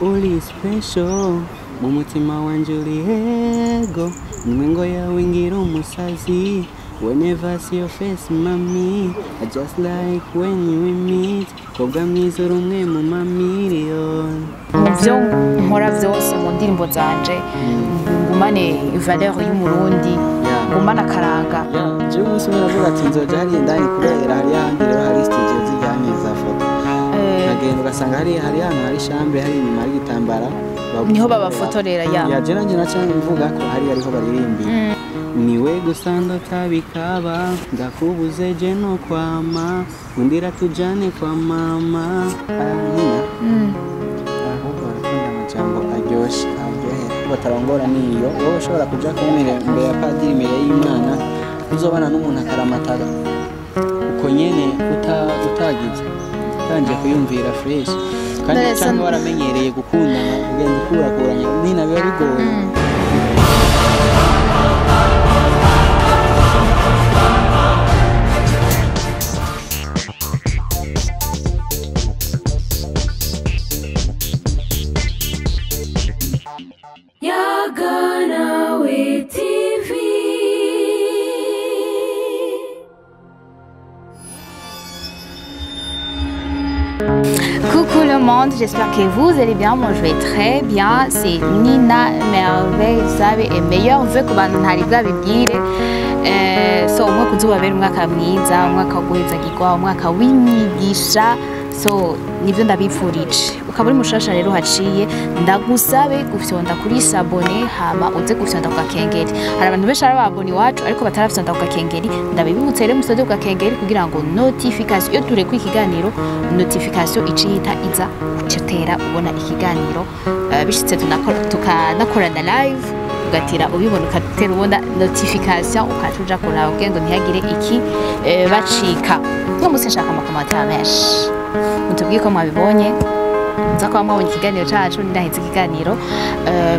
Uri special mu mutima wanje, uri hego nimwe yawe ngira umusazi. Whenever I see your face, mami, I just like when we meet. Kobwa mwiza, uri umwe mu mamiliyoni. Mu byo nkora byose, mu ndirimbo zanje, ngumane valeur y'Umurundi, ngumane akaranga. Jewe umunsi umwe navuga ati nzoja hariya indani, kubera hariya ahandi rero hari studio zijyanye za foto. Ukagenda ugasanga hari ahantu hari chambre, hari inyuma hari igitambara. Niho babafotorera ya. Ya, je nanje naca mvuga ko hari ariho baririmbira. Niwe gusa ndatabikaba, ndakubuze je no kwama, undira tujane kwa mama. Nina, ahubwo barakunda amajambo aryoshe, aryohera batarongora. Niyo wowe ushobora kuja kumwe imbere ya padiri, imbere y'Imana, uzobana n'umuntu akaramataga uko nyene utagize utangiye kuyumvira fresh kandi None se- cyangwa waramenyereye gukundana, ugenda ukurakuranya, nina biba bigoye. Yaganawe TV. Coucou le monde, j'espère que vous allez bien. Moi, je vais très bien. C'est Nina Merveille, sabe, et meilleurs vœux ku bantu ntari bwabibwire. So umwaka uzobabera umwaka mwiza, umwaka wo guhezagirwa, umwaka w'imigisha. So nibyo ndabipfurije. Ukaba uri mushasha rero haciye, ndagusabe gufyonda kuri s'abonner, hama uze gufyonda ku gakengeri. Hari abantu benshi ari ababona iwacu ariko batarafyonda ku gakengeri. Ndabibutse rero, musode ku gakengeri kugira ngo notification, iyo turekuye ikiganiro, notification icihita iza, ucitera ubona ikiganiro. Bishitse tukanakorana live, ugatira ubibona, ugatera ubona notification, ukaca uja kuraba kugira ngo ntihagire iki bacika. Uno munsi nshaka ama commentaires menshi, mutubwiye ko mwabibonye, nza kuba mwabonye ikiganiro cacu nindaheze ikiganiro.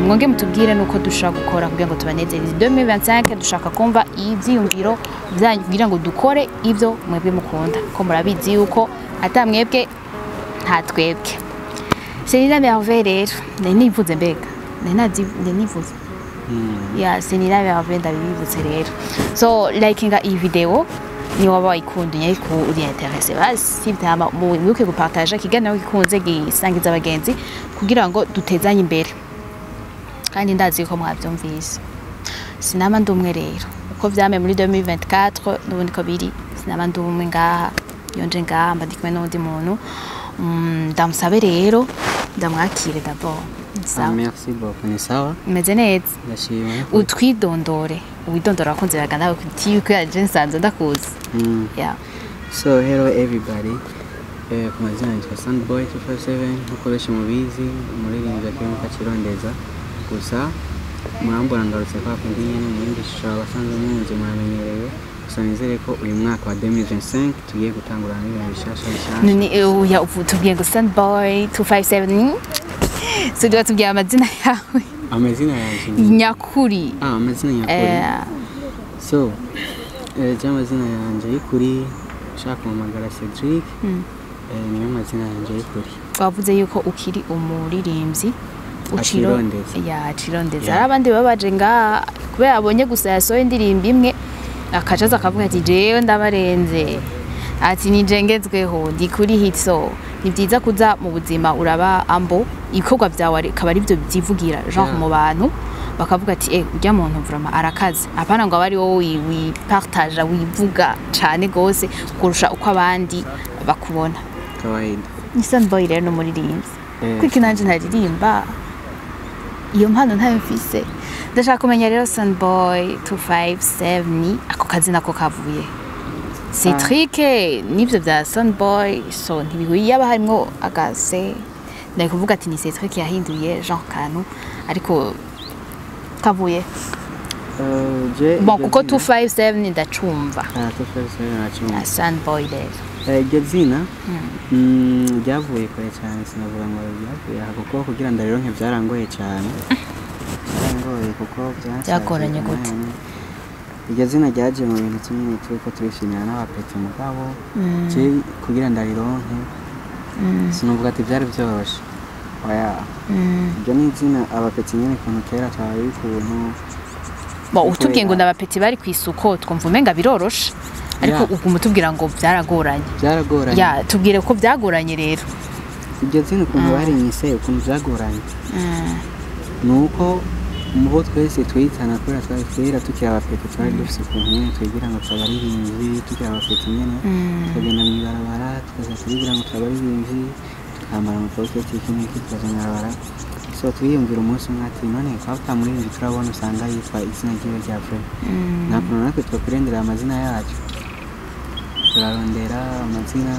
Mwonge mutubwire nuko dushobora gukora kugira ngo tubanezereze 2025. Dushaka kumva ivyiyumviro vyanyu kugira ngo dukore ivyo mwebwe mukunda, ko murabizi yuko ata mwebwe nta twebwe. C'est Nina Merveille rero, nari nivuze, mbega nari nivuze. Ya, c'est Nina Merveille, ndabibutse rero. So likinga iyi video ni waba wayikunda, ariko uri intéressé, basi vyama mwibuke gupartager ikiganiro gikunze, gisangiza abagenzi kugira ngo dutezanye imbere. Kandi ndazi ko mwavyumvise, sinama ndumwe rero uko vyame muri 2024 n'ubundi ko biri, sinama ndumwe ngaha. Iyo nje ngaha mba ndi kumwe n'uwundi muntu. Ndamusabe rero ndamwakire d'abord. Ah, Sawa? Merci beaucoup, ni sawa. Umeze neza? Ndashima. Utwidondore, uwidondora abakunzi bawe nawe kuti yuko yaje nsanze ndakuzi. Yeah. So hello everybody. Ku mazina nitwa Sandboy 257, nkuko benshi mubizi, umuririmbyi akiri mu Kakirondeza. Gusa murambona ngarutse kwa kundi nyene mu yindi shusho abasanzwe munzi, muramenyereye. Gusa nizere ko uyu mwaka wa 2025 tugiye gutangura n'ibintu bishasha bishasha. None oya, ubu tubwiye ngo Sandboy 257, so tuba tubwiye amazina yawe Amazina yanje nyakuri. Ah, amazina nyakuri. So je amazina yanje y'ukuri, ushaka kumpamagara Cedric. Niyo mazina yanje y'ukuri. Wavuze yuko ukiri umuririmbyi Acirondeza. Ya, acirondeza. Yeah. Hari abandi baba baje ngaha kubera abonye gusa yasohoye indirimbo imwe, akacaza akavuga ati jewe ndabarenze, ati nije ngezweho, ndi kuri hit. So ni byiza kuza mu buzima uraba ambo ibikorwa byawe akaba ari byo byivugira, genre Yeah. mu bantu bakavuga ati eh, urya muntu vraiment arakaze, apana ngo abe ari wowe wipartaja, wivuga cane gose kurusha uko abandi bakubona. Kawaida. Ni Sandboy rero, ni umuririmbyi. Eh. Kuko nanjye ntaririmba, iyo mpano ntayo mfise. Ndashaka kumenya rero, Sandboy 257, ako kazina ko kavuye Cedric n'ibyo bya Sandboy, so ntibihuye. Yaba harimwo agase ndari kuvuga ati ni Cedric yahinduye genre kantu, ariko kavuye Je bon iryo kuko zina- 257 ndacumva. Ah, 257 nacumva. Na Sandboy rero? Iryo zina ryavuye kure cyane, sinavuga ngo ryavuye aha, kuko kugira ndarironke byarangoye cyane, byarangoye kuko byansabye Byagoranye gute? umwanya. Iryo zina ryaje mu bintu kimwe turiko turishimira n'abapeti, mugabo je kugira ndarironke sinavuga ati byari byoroshe, oya. Iryo ni izina abapeti nyene, ukuntu kera twari ukuntu. Bon, utubwiye ngo n'abapeti bari ku isuko, twumva umenga biroroshe, ariko uguma utubwira ngo byaragoranye. Byaragoranye. Ya, tubwire ko byagoranye rero. Iryo zina ukuntu barinyise, ukuntu byagoranye, ni uko mu bo twese twitana, kubera twari kera tukiri abapeti, twari dufise ukuntu nyene twigira ngo turabaririmbyi. Tukiri abapeti nyene tukagenda mw'ibarabara, tukaza turigira ngo turabaririmbyi, tukambara amapoketi, iki n'iki, tukaja mw'ibarabara. So turiyumvira umunsi umwe ati: "None kwa utamuririmbyi turabona usanga yitwa izina ryiwe rya vrai, nta kuntu natwe twokwirondera amazina yacu?" Turarondera amazina,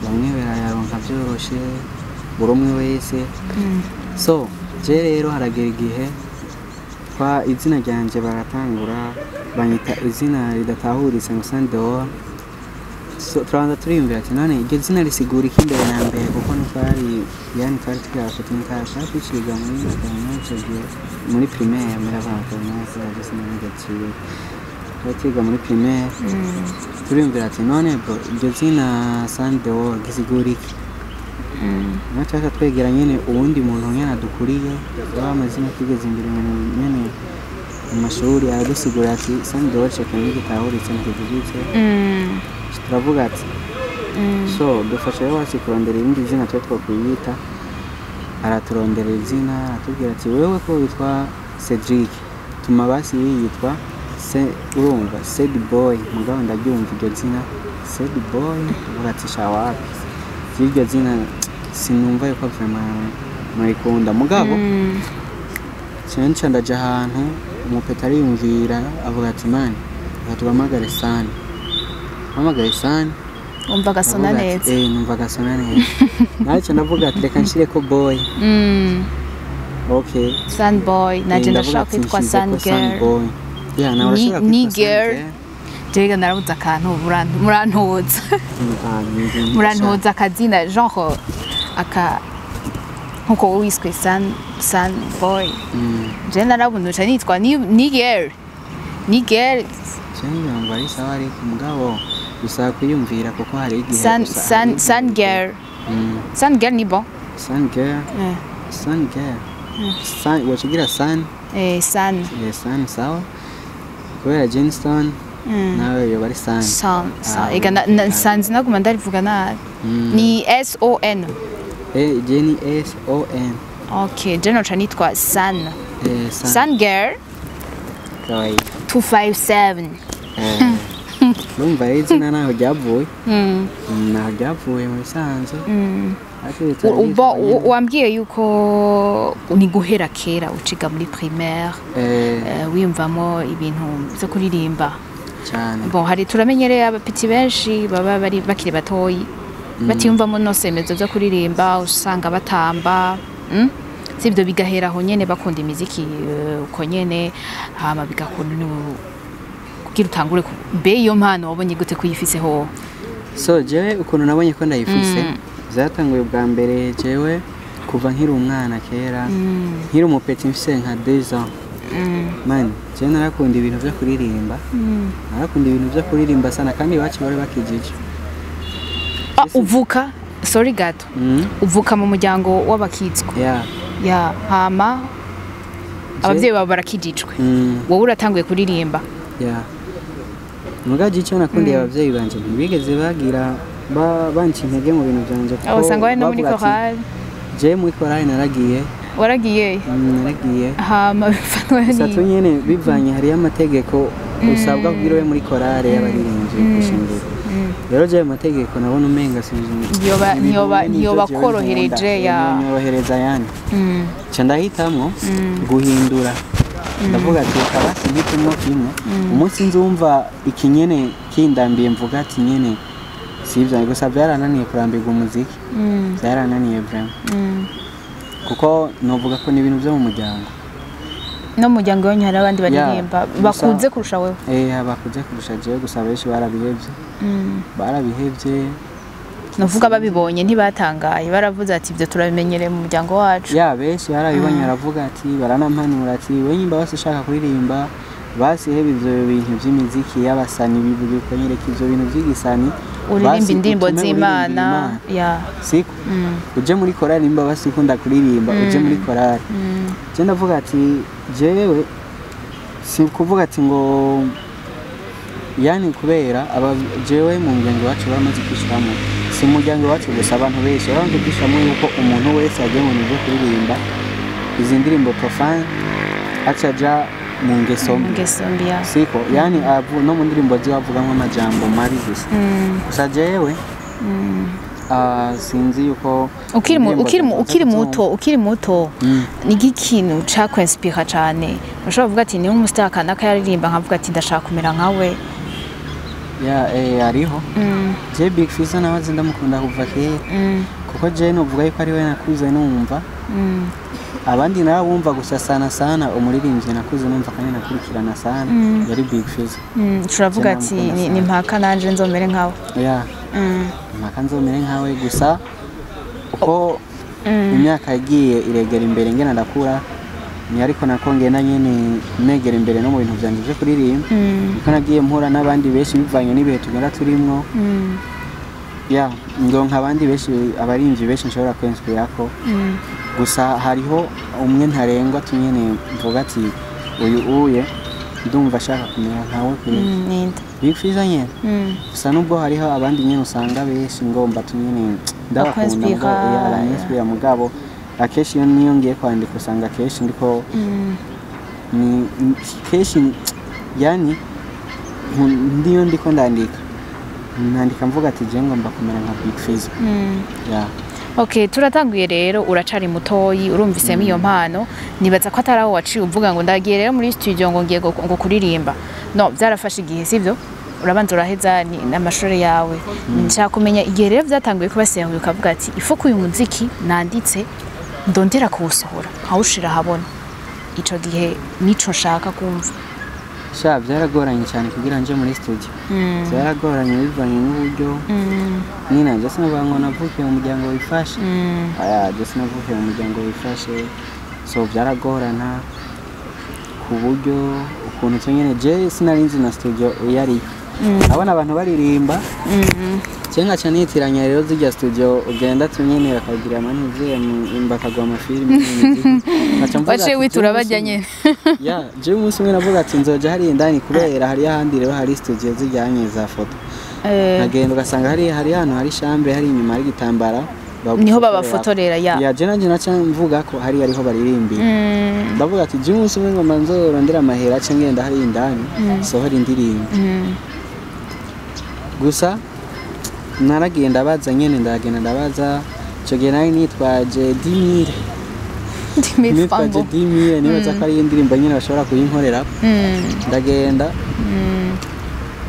bamwe barayaronka byoroshe, buri umwe wese. So je rero haragera igihe kwa izina ryanje baratangura banyita izina ridatahuritse ngo Sandor. So turabanza turiyumvira ati: "None iryo zina risigura iki imbere na mbere?" Kuko ntitwari, yani twari tukiri abapeti, ntitwari twiciga muri maternelle ico gihe, muri primaire, muri avant maternelle, kubera je sinanigaciye, twari twiga muri primaire. Turiyumvira ati: "None bro, iryo zina Sandor gisigura iki?" Natwe twaca twegera nyene uwundi muntu nyene adukuriye, waba amazina twigeze imbere nyene mu mashuri, aradusigurira ati: "Sandor ico kintu ntigitahuritse, ntikivugitse." Turavuga ati: "So dufashe rero wacu kurondera irindi zina twe twokwiyita." Araturondera izina, aratubwira ati: "Wewe ko witwa Cedric, tuma basi wiyitwa se, urumva Ced Boy." Mugabo ndaryumva iryo zina Ced Boy, uvuga ati: "Sha, wapi, iryo zina sinumva yuko vraiment murikunda." Mugabo nca ndaja ahantu, umupeta ariyumvira, avuga ati: "Mani, reka tuhamagare Sani." Hamagaye Sani. Umva gasona ndavuga ati, neza. Eh, numva gasona neza. Naco ndavuga ati: "Reka nshireko boy." Okay. Sun boy, naje Eh, ndavuga ndashaka ati kwitwa nshizeko Sun girl. Boy, yeah, nawe urashobora Ni kwitwa Sun girl. girl. Jega narabuze akantu, murantoza. Ah, Murantoza akazina genre aka nkuko wowe wiswe Sun Boy. Je narabunduca nitwa ni girl, ni girl. Je numva ari sawa, ariko mugabo bisaba kwiyumvira, kuko hari igihe Sun gusa Sun hari igihe Sun girl. Sun girl ni bon. Sun girl. Sun girl, Sun, wacugira Sun. Eh, Sun. Eh, Sun, sawa, kubera Jenston nawe yoba ari Sun. Sun Sun. Ah, Ega sanzi naguma ndarivuga nabi. Ni Son? Eh, Jenny, Son. Okay, je noca nitwa Sun. Eh, Sun. Sun girl. Kawaida. 257. Eh, urumva rero izina naho ryavuye. Naho ryavuye mu bisanzwe. Ariko Ubo wambwiye yuko ni guhera kera uciga muri primaire, wiyumvamo ibintu byo kuririmba. Cyane. Bon, hari turamenyereye abapeti benshi baba bari bakiri batoyi batiyumvamo nosemezo byo kuririmba, usanga batamba, Si ibyo bigahera aho nyene, bakunda imiziki uko nyene, hama bigakunda kugira utangure mbe iyo mpano wabonye gute kuyifise ho? So jewe ukuntu nabonye ko ndayifise, byatanguye ubwa mbere jewe kuva nkiri umwana kera, nkiri umupeti, mfise nka 2 ans. Man, jewe narakunda ibintu byo kuririmba, narakunda ibintu byo kuririmba sana, kandi iwacu bari bakijije. Ah, uvuka, sorry gato, uvuka mu muryango w'abakizwa? Yeah. Ya, hama abavyeyi bawe barakijijwe, wowe uratanguye kuririmba? Yeah. Mugaje icyo nakundiye abavyeyi banje, ntibigeze bagira banca intege mu bintu byanje, kuko Abo usanga bari no muri bavuga ati, chorale? Jewe muri chorale naragiye. Waragiye? Naragiye. Hama bifatwa Gusa tu ni nyene bivanye, hariyo amategeko usabwa kugira ube muri chorale y'abaririmbyi kw'ishengero. Rero jewe amategeko nabona umenga sinzi Ntiyoba korohereje ya nyorohereza yani. Nca ndahitamwo guhindura, ndavuga ati: "Reka basi mpitemwo kimwe, umunsi nzumva ikinyene kindambiye mvuga ati nyene sivyo." Gusa byarananiye kurambirwa umuziki, byarananiye vraiment, kuko novuga ko ni ibintu byo mu muryango. No mu muryango wanyu hari abandi baririmba bakunze kurusha wewe? Eh, bakuze kurusha jewe, gusa benshi barabihevye, barabihevye. Nuvuga babibonye ntibatangaye, baravuze ati: "Ibyo turabimenyereye mu muryango wacu." Ya, benshi barabibonye, baravuga ati, baranampanura ati: "We nyimba basi ushaka kuririmba, basi heba ivyo bintu vy'imiziki y'abasani, bivuga uko nyereka ivyo bintu vy'igisani." Uririmba Basi indirimbo utume z'Imana. uririmbira Imana. Siko uje muri korali, nimba basi ukunda kuririmba, uje muri korali. Je ndavuga ati jewe si kuvuga ati ngo yani kubera aba jewe mu muryango wacu baramaze kwishiramo, si umuryango wacu gusa, abantu benshi baramaze kwishiramo yuko umuntu wese agiye mu bintu byo kuririmba izi ndirimbo profane aca aja mu ngeso mbi. Ingeso mbi, ya. Siko yani no mu ndirimbo ziwe avugamo amajambo mabi gusa. Gusa jewe sinzi yuko indirimbo zanjye ukiri kutumva. muto, ukiri muto, ni ikintu cakwinspira cane ushobora kuvuga ati niba umustar kanaka yaririmba, nkavuga ati ndashaka kumera nkawe? Ya, hariho. Je Big Fizzo nawe azi ndamukunda kuva kera, kuko je novuga yuko ari we nakuze numva. Abandi nabo bumva gusa, sana sana umuririmbyi nakuze numva kandi nakurikirana sana yari Big Fizzo. Turavuga Je ati ndamukunda ni sana. mpaka nanje nzomere nkawe. Ya, mpaka nzomere nkawe. Gusa uko imyaka yagiye iregera imbere ngena ndakura, ni ariko nako ngenda nyene negera imbere no mu bintu vyanje vyo kuririmba, niko nagiye mpura n'abandi benshi bivanye n'ibihe tugenda turimwo. Ya, ndonka abandi benshi, abarimvyi benshi nshobora kwinspirako. Gusa hariho umwe ntarengwa tunyene mvuga ati uyu uye ndumva ashaka kumera nkawe kuri. Ninde? Big Fizzo nyene. Gusa nubwo hariho abandi nyene usanga benshi ngomba tunyene ndabakunda Bakwinspira, mugabo abaninspira, mugabo akenshi iyo niyo ngiye kwandika usanga akenshi ndiko ni kenshi yani ndiyo ndiko ndandika, nandika mvuga ati je ngomba kumera nka Big Fizzo. Ya. Okay, turatanguye rero. Uracari mutoyi, urumvisemo iyo mpano. Nibaza ko atari aho waciye uvuga ngo ndagiye rero muri studio, ngo ngiye ngo kuririmba. No byarafashe igihe, sivyo? Urabanza uraheza n'amashuri yawe. Nshaka kumenya igihe rero byatanguye kuba sérieux, ukavuga ati ifo ko uyu muziki nanditse ndondera kuwusohora nkawushira ahabona. Ico gihe nico nshaka kumva. Sha, byaragoranye cyane kugira nje muri studio. Byaragoranye bivanye n'uburyo nyine. Je sinavuga ngo navukiye mu muryango wifashe. Aya, je sinavukiye mu muryango wifashe, so byaragorana ku buryo ukuntu cyo nyine je sinari nzi na studio iyo ariyo. Abona abantu baririmba je nkaca nitiranya rero zirya studio ugenda tunyene bakagira amanuze bakaguha amafilimi n'imiziki. Nkaca mvuga Waciye ati, witura "Je bajya umunsi nyene." Ya, je umunsi umwe navuga ati nzoja hariya indani, kubera hariyo ahandi rero hari studio zijyanye za foto. Nkagenda ugasanga hari ahantu hari chambre, hari inyuma hari igitambara. Niho babafotorera, ya. Ya, je nanje naca mvuga ko hari ariho baririmbira. Ndavuga ati je umunsi umwe ngomba nzorondera amahera aca ngenda hariya indani sohora indirimbo. Gusa naragiye ndabaza nyene, ndagenda ndabaza. Ico gihe nari nitwaje 10 000. Ndimi. Nitwaje 10 000, nibaza ko ari indirimbo nyene bashobora kuyinkorera. Ndagenda,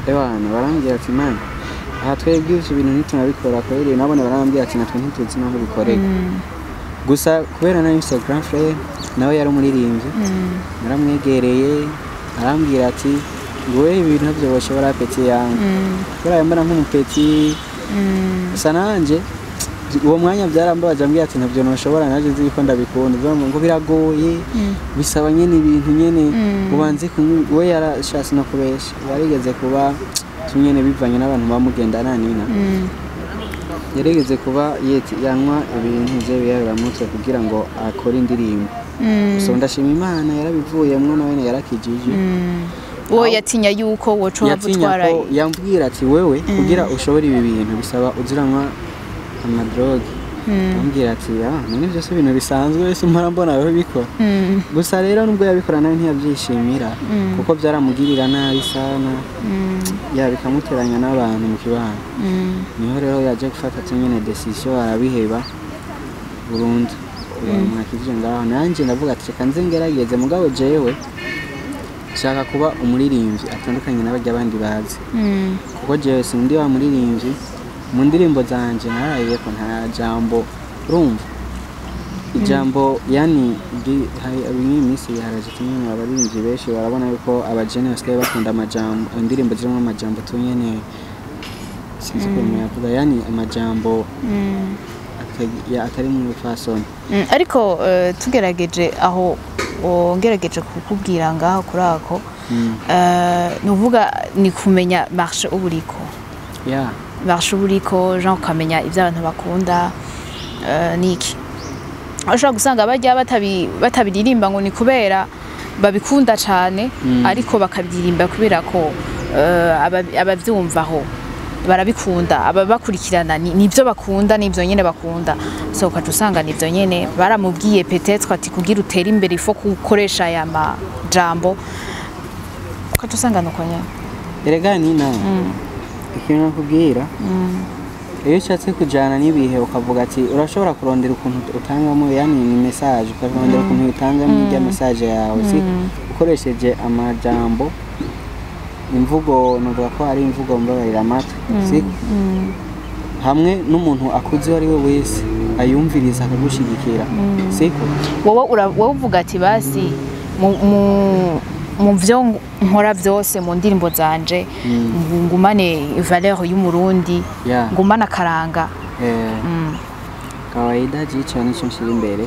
ewana barambwira ati man, aha twebwe ivyo bintu ntitunabikora kweri. Nabone barambwira ati natwe ntituzi naho bikorerwa. Gusa kubera nari mfise grand frère nawe yari umuririmbyi, naramwegereye arambwira ati ngo wewe ibintu ntabyo boshobora, petit yangu, kubera yambona nk'umupeti. Gusa nanje uwo mwanya byarambabaje, ambwira ati ntabyo noshobora, naje nzi yuko ndabikunda. Bivuga ngo biragoye, bisaba nyene ibintu nyene ubanze kunywa. We yarashatse no kubesha, yarigeze kuba tunyene bivanye n'abantu bamugendana nina, yarigeze kuba yeti yanywa ibintu bye biyabiramutse kugira ngo akore indirimbo. So ndashima Imana yarabivuyemwo, nawe yarakijije. Uwo yatinya yuko woca Yatinya utwara. ko yambwira ati wewe kugira ushobore ibi bintu bisaba uziranywa amadroge. Ambwira ati ah, none byose ibintu bisanzwe wese mpora mbona wewe bikora. Gusa rero nubwo yabikora nawe ntiyabyishimira, kuko byaramugirira nabi sana, ya bikamuteranya n'abantu mu kibano. Niho rero yaje gufata ati nyine decision, arabiheba burundu. Ubu mwakijije ngaho, nanjye ndavuga ati reka nze ngerageze, mugabo jewe nshaka kuba umuririmbyi atandukanye n'abarya abandi bazi, kuko jewe sindi wa muririmbyi. Mu ndirimbo zanje naraye ko nta jambo, urumva ijambo yani hari minsi haraje tunyene abaririmbyi benshi barabona yuko abajene basigaye bakunda amajambo, indirimbo zirimo amajambo tunyene, sinzi ukuntu yavuga, yani amajambo atari mu rupfasoni. Ariko tugerageje aho ngerageje kukubwira ngaho kuri ako, ni ukuvuga ni kumenya marché uba uriko. Ya. Marché uriko, genre ukamenya ivyo abantu bakunda, niki ushobora gusanga bajya batabiririmba ngo ni kubera babikunda cane, ariko bakabiririmba kubera ko abavyumvaho barabikunda, ababakurikirana nivyo bakunda, nivyo nyene bakunda. So ukaca usanga nivyo nyene baramubwiye, peut-être ati kugira utere imbere ifo kukoresha aya majambo, ukaca usanga nuko nyene. Erega Nina, ikintu nakubwira, iyo ushatse kujana n'ibihe, ukavuga ati urashobora kurondera ukuntu utangamo, yani ni message, ukarondera ukuntu utangamo irya message yawe, si ukoresheje amajambo, imvugo, nuvuga ko ari imvugo mbabarira amatwi, si hamwe n'umuntu akuze uwo ari we wese ayumviriza akagushigikira, siko? Wowe uvuga ati basi mu vyo nkora vyose, mu ndirimbo zanje, ngumane valeur y'Umurundi, ngumane akaranga. Kawaida jico nico nshira imbere,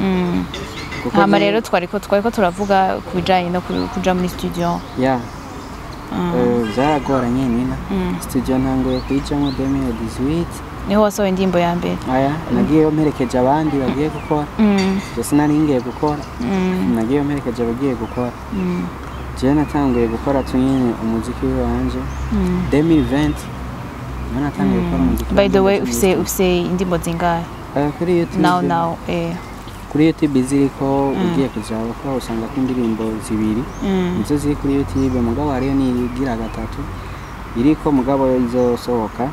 kuko Hama rero twariko turavuga ku bijanye no kuja muri studio. Ya, vyaragoranye Nina. Studio ntanguye kuyijamwo 2018. Niho wasohoye indirimbo ya mbere? Aya, nagiyeyo mperekeje abandi bagiye gukora. Je sinari ngiye gukora, nagiyeyo mperekeje abagiye gukora. Je natanguye gukora tunyene umuziki wanje 2020, niho natanguye gukora umuziki By the way, wanje. ufise indirimbo zingahe? Kuri YouTube? Now. Kuri YouTube ziriko, ugiye kuzaba ko usanga ko indirimbo zibiri nizo ziri kuri YouTube, mugabo hariyo n'iyigira gatatu iriko, mugabo yo izosohoka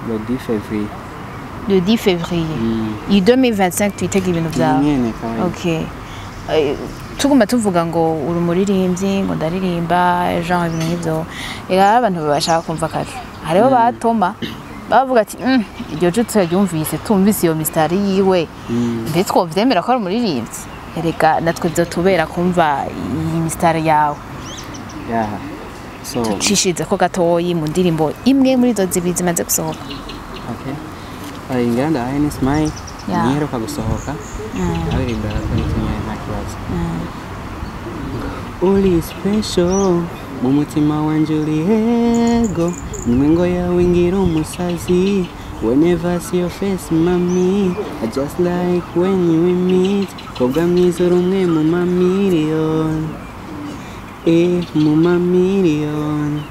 le 10 février. Le 10 février iyi 2025, twitega ibintu vyawe. Nyene, kawaida. Okay. Tuguma tuvuga ngo uri umuririmbyi, ngo ndaririmba, genre ibintu nk'ivyo. Ega abantu bashaka kumva kare, hariho batoma bavuga ati iryo jwi turaryumvise, tumvise iyo mistari yiwe, mbe twovyemera ko ari umuririmbyi?" Erega natwe vyotubera kumva iyi mistari yawe. Yeah. So Tucishirize ko gatoyi mu ndirimbo imwe muri izo zibiri zimaze gusohoka. Okay. Inganda Ayen Smile niheruka gusohoka, abirimbira ko nitunyene nta kibazo. Uri special mu mutima wanje, uri ego nimwe yawe ngira umusazi. Whenever I see your face, mami, I just like when you meet. Kobwa mwiza, uri umwe mu mamiliyoni, mu mamiliyoni.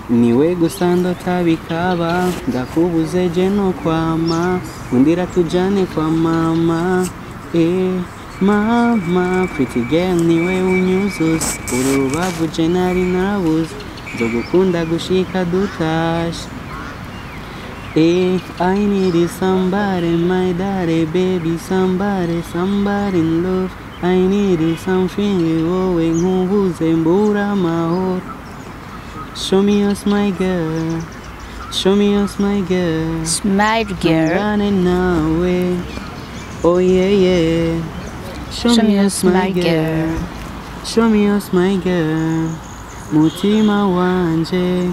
Niwe gusa ndota bikaba, ndakubuze je no kwama. Nkundira tujane kwa mama, mama. Pretty girl, niwe unyuzuza urubavu, je nari narabuze. Nzogukunda gushika dutashe. I need is somebody, my daddy, baby, somebody, somebody in love. I need is something, wowe nkubuze mbura amahoro. Show me your smile, girl. Show me your smile, girl. Smile girl. Tungane nawe. Oh yeah. Show me your smile, girl. Show me your smile, girl. Mutima wanje.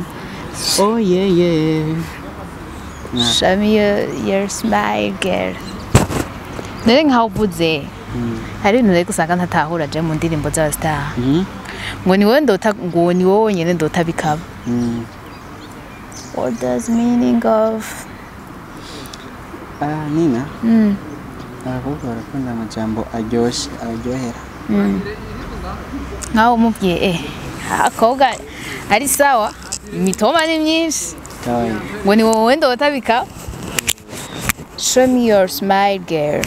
Oh yeah. Show me your smile, girl. None nkaho uvuze, hari ibintu rero usanga ntatahura je mu ndirimbo z'abastar, ngo ni wowe ndota, ngo ni wowe wenyine ndota bikaba. What does meaning of Ah, Nina. Abakobwa barakunda amajambo aryoshe, aryohera. Nkaho umubwiye akobwa ari sawa, imitoma ni myinshi. Kawaida. Ngo ni wowe ndota bikaba. Show me your smile, girl.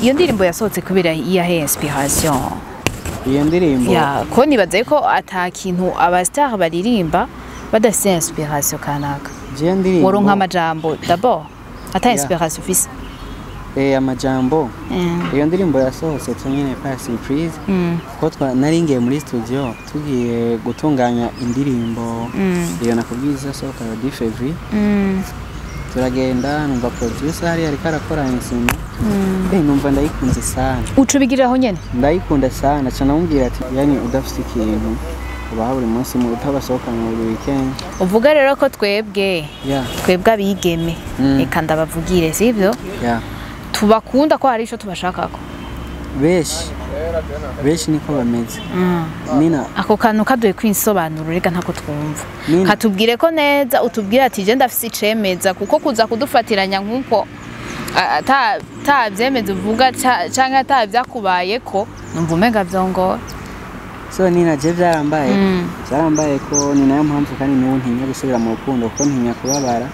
Iyo ndirimbo yasohotse kubera iyahe inspiration? Iyo ndirimbo? Ya, ko nibaze ko ata kintu abastar baririmba badafise inspiration kanaka. Je ndirimbo Woronka amajambo d'abord ata inspiration ufise? Amajambo. Iyo ndirimbo yasohotse tunyene par surprise, kuko nari ngiye muri studio, tugiye gutunganya indirimbo iyo nakubwiye izasohoka le 10 février. Turagenda, numva producer hariya ariko arakora insima, numva ndayikunze sana. Uca ubigiriraho nyene? Ndayikunda sana, ca namubwira ati yani udafite ikintu ubaha buri munsi mu utabasohokana buri weekend. Uvuga rero ko twebwe, twebwe abigeme, reka ndabavugire, sivyo? Yeah. Tubakunda ko hari ico tubashakako. Benshi. Benshi niko bameze. Nina, Ako kantu kaduhe kwinsobanura, reka ntako twumva. Nina. Katubwire ko neza, utubwire ati je ndafise icemeza, kuko kuza kudufatiranya nk'uko ata vyemeza uvuga canke ata vyakubayeko, numva umenga vyongora. So Nina, je byarambaye, byarambaye ko ni nayo mpamvu kandi n'ubu ntinya gusubira mu rukundo, kuko ntinya kubabara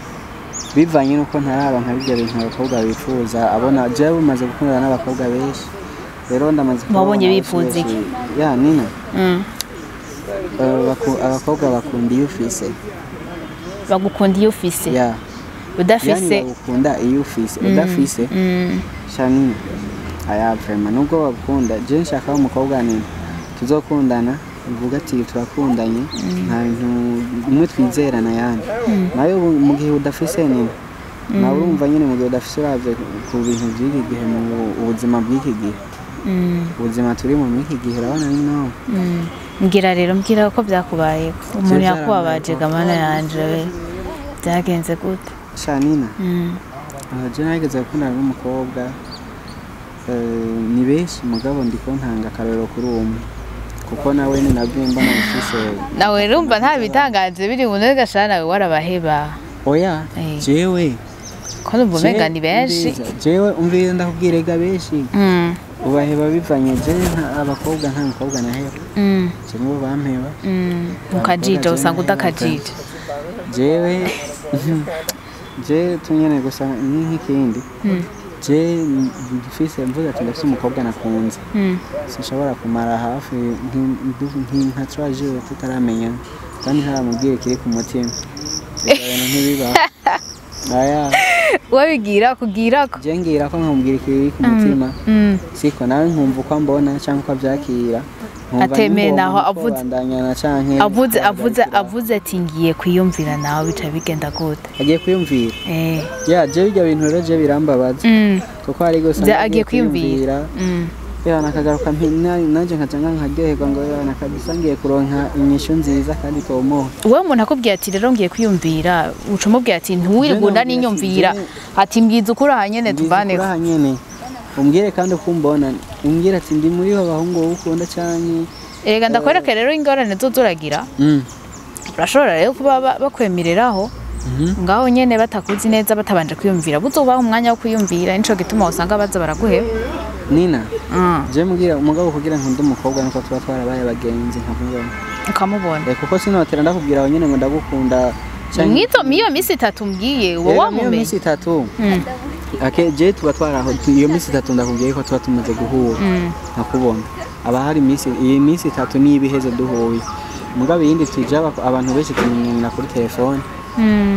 bivanye n'uko ntararonka bijya bintu abakobwa bifuza. Abona jewe umaze gukundana n'abakobwa benshi, rero ndamaze kubabona Wabonye benshi bifuza iki? benshi. Ya Nina, abakobwa bakunda iyo ufise. Bagukunda iyo ufise? Ya. Udafise? Yani bagukunda iyo ufise, udafise sha Nina, aya vraiment nubwo bagukunda, je nshaka umukobwa nini tuzokundana uvuga ati turakundanye, nta bintu umwe twizerana, yani nayo mu gihe udafise nini, nawe urumva nyine mu gihe udafise, uravye ku bintu by'iki gihe, mu ubuzima bw'iki gihe, ubuzima turimo muri iki gihe, urabona ni no Mbwira rero, mbwira ko byakubayeko, umuntu Vyo yakubabaje. vyarambaye. Gamana yanje we, byagenze gute? Sha Nina, je nageze gukundana n'umukobwa, ni benshi mugabo ndiko ntanga akarorero kuri umwe kuko nawe ni nabwo mbona mfise. Nawe urumva nta bitangaje biri mu gashana, nawe warabaheba? Oya. Jewe Ko numva umenga ni benshi. Umviriza, jewe umviriza ndakubwira, ega benshi ubaheba bivanye, je abakobwa nta mukobwa naheba, je nibo bampeba. Ukajija usanga udakajija. Jewe je tunyene gusa ni nk'ikindi, je mfise mvuze ati ndafise umukobwa nakunze, sinshobora kumara hafi nka 3 jours tutaramenyana kandi ntaramubwira ikiri ku mutima. Ibyo bintu ntibibaho, aya. Wabigira kugira ko Je ngira ko nkamubwira ikiri ku mutima, siko nawe nkumva uko ambona cyangwa uko abyakira, nkumva Atemeye ni naho ngombwa avuze- kubandanyana canke avuze guhagarikira. Avuze ati ngiye kwiyumvira, nawe bica bigenda gute? Agiye kwiyumvira. Ya, je bijya bintu rero je birambabaza, kuko hari gusa Agiye kwiyumvira. Ya, nakagaruka nanje nkaca nkaryoherwa ngo ya kabisa ngiye kuronka inyishu nziza kandi tomoha. Wowe umuntu akubwiye ati rero ngiye kwiyumvira, uca umubwira ati ntiwirigunda Je namubwira ati, n'inyumvira, ati mbwiza ukuri aha nyene tuvaneko. Aha nyene umbwire, kandi uko umbona umbwire ati ndi muri bo bahungu wowe ukunda canke. Erega ndakwereke rero ingorane zozuragira. Urashobora rero kuba bakwemereraho ngaho nyene batakuzi neza, batabanje kwiyumvira, buzobaha umwanya wo kwiyumvira, nico gituma usanga baza baraguheba. Nina, je mbwira umugabo kugira nkunde umukobwa nuko tuba twarabaye abagenzi nkamubona. Ukamubona. Kuko sinotera ndakubwira aho nyene ngo ndagukunda Mwito miyo misi 3 mbwiye uwo Rero niyo wamumenye. minsi 3. Ake je tuba twaraho iyo minsi 3 ndakubwiye ko tuba tumaze guhura nkakubona, aba hari minsi, iyi minsi 3 niyo ibiheze duhuye, mugabo iyindi tuja abantu benshi tumenyanira kuri telefone.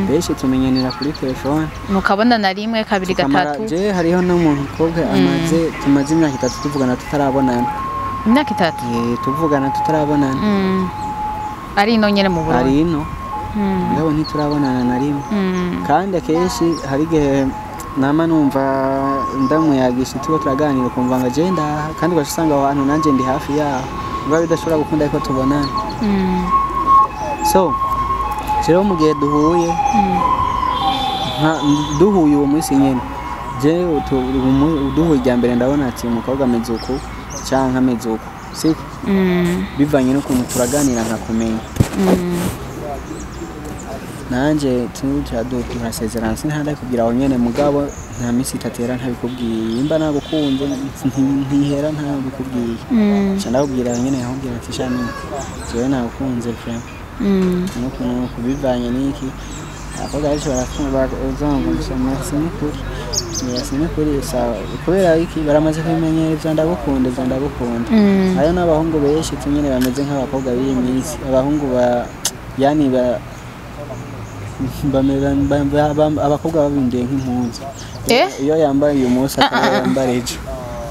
Benshi tumenyanira kuri telefone. Mukabona na rimwe, kabiri, Tukamara- gatatu. Je hariho n'umuntu mukobwa amaze tumaze imyaka 3 tuvugana tutarabonana. Imyaka 3? Tuvugana tutarabonana. Ari ino nyene mu Burundi? Ari ino, mugabo ntiturabonana na rimwe. Kandi akenshi hari igihe nama numva ndamuyagisha, turiko turaganira, ukumva ngo je ndaha, kandi ugaca usanga aho hantu nanjye ndi hafi yaho, mugabo bidashobora gukunda ariko tubonana. So rero mu gihe duhuye, duhuye uwo munsi nyene, je duhuye irya mbere ndabona ati umukobwa ameze uku canke ameze uku, siko? Bivanye n'ukuntu turaganira nkakumenya. Nanje tuja turasezerana, sinta aho nyene, mugabo nta minsi 3 ihera ntabikubwiye. Imba nagukunze ntihera ntabikubwiye. Nca ndakubwira aho nyene, nkakubwira ati shami, jewe nagukunze vraiment, nukuntu kubivanye n'iki, abakobwa benshi barakunda uzumva gusa merci n'ukuri, merci n'ukuri, sawa. Kubera iki? Baramaze kubimenyera ivyo ndagukunda, ivyo ndagukunda. Hariho n'abahungu benshi tunyene bameze nk'abakobwa b'iyi minsi, abahungu ba yani ba abakobwa babinduye nk'impunzi. Iyo yambaye uyu munsi akaba yambara ejo.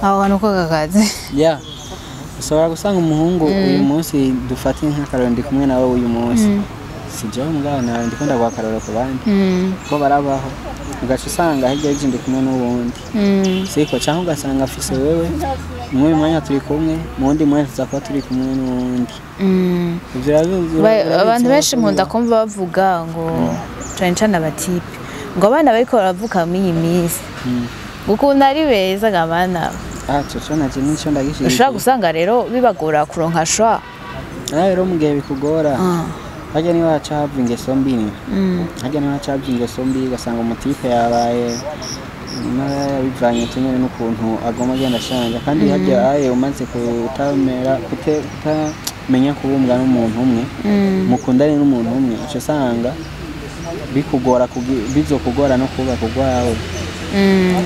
Aho hantu ko kakazi. Ya, ushobora gusanga umuhungu uyu munsi, dufate nk'akarorero, ndi kumwe nawe uyu munsi, si jewe mugabo nawe ndiko ndaguha akarorero ku bandi ko barabaho, ugaca usanga hirya y'ejo ndi kumwe n'uwundi, siko? Cyangwa ugasanga afise wewe muri uyu mwanya turi kumwe, mu wundi mwanya tuza kuba turi kumwe n'uwundi. Ivyo urabizi. Abantu benshi nkunda kumva bavuga ngo cane cane abatipe, ngo abana bariko baravuka muri iyi minsi ukuntu ari beza ga bana. Ah, coco naje nico ndagishigikiye. Ushobora gusanga rero bibagora kuronka shwa. Ah, rero mu gihe bikugora, harya niba haca hava ingeso mbi ni harya niba haca hava ingeso mbi, ugasanga umutipe yabaye bivanye tunyene n'ukuntu agoma agenda ashanja. Kandi harya aye umaze kutamera kutamenya kubumbwa n'umuntu umwe, mukundane n'umuntu umwe, uca usanga bikugora bizokugora no kubaka urwawe,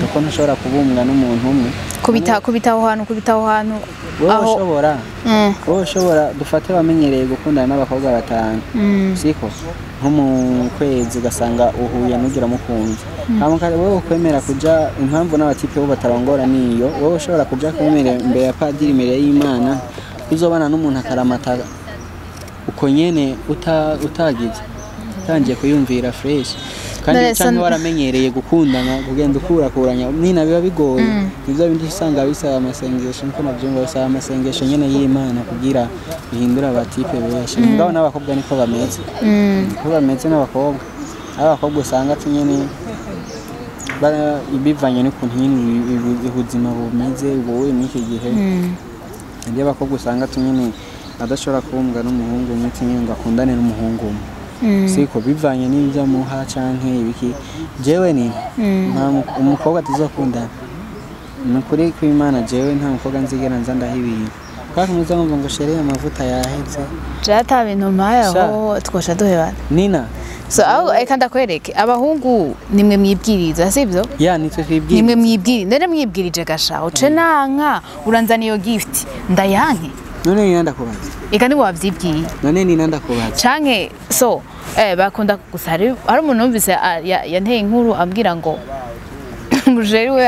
kuko ntushobora kubumbwa n'umuntu umwe. Kubita aho hantu, kubita aho hantu. Wowe Aho ushobora wowe ushobora, dufate wamenyereye gukundana n'abakobwa batanu, siko? Nko mu kwezi ugasanga uhuye n'ugira mukunzi, hama wowe ukwemera kuja. Impamvu n'abatipe bo batarongora niyo, wowe ushobora kuja kwemera imbere ya padiri, imbere y'Imana, uzobana n'umuntu akaramata uko nyene utagize utangiye kuyumvira fresh kandi None canke waramenyereye gukundana, kugenda ukurakuranya nina, biba bigoye. Nivyo bindi usanga bisaba amasengesho, niko navyumva, bisaba amasengesho nyene y'Imana kugira bihindure abatipe benshi. Mugabo n'abakobwa niko bameze, niko bameze n'abakobwa. Aho abakobwa usanga ati nyene bivanye n'ukuntu nyene ubuzima bumeze wowe muri iki gihe, hariyo abakobwa usanga ati nyene adashobora kubumbwa n'umuhungu umwe, ati nyene ngo akundane n'umuhungu umwe, siko? Bivanye n'ibyo amuha canke ibiki. Jewe ni nta umukobwa tuzokundana, ni ukuri kw'Imana, jewe nta mukobwa nzigera nza ndaha ibintu kubera muza mwumva ngo chérie, amavuta yaheze. Je ata bintu mpaye Sha. aho twosha duhebana. Nina. So aho reka ndakwereke, abahungu nimwe mwibwiriza, sibyo? Ya, nitwe twibwira. Nimwe mwibwiriza. None mwibwirije gasha uce nanka uranzana iyo gift ndayanke? None nina, ndakubaza. Eka ni wavyibwiye. None nina, ndakubaza. Canke so bakunda gusa hari umuntu numvise yanteye inkuru ambwira ngo umuchéri we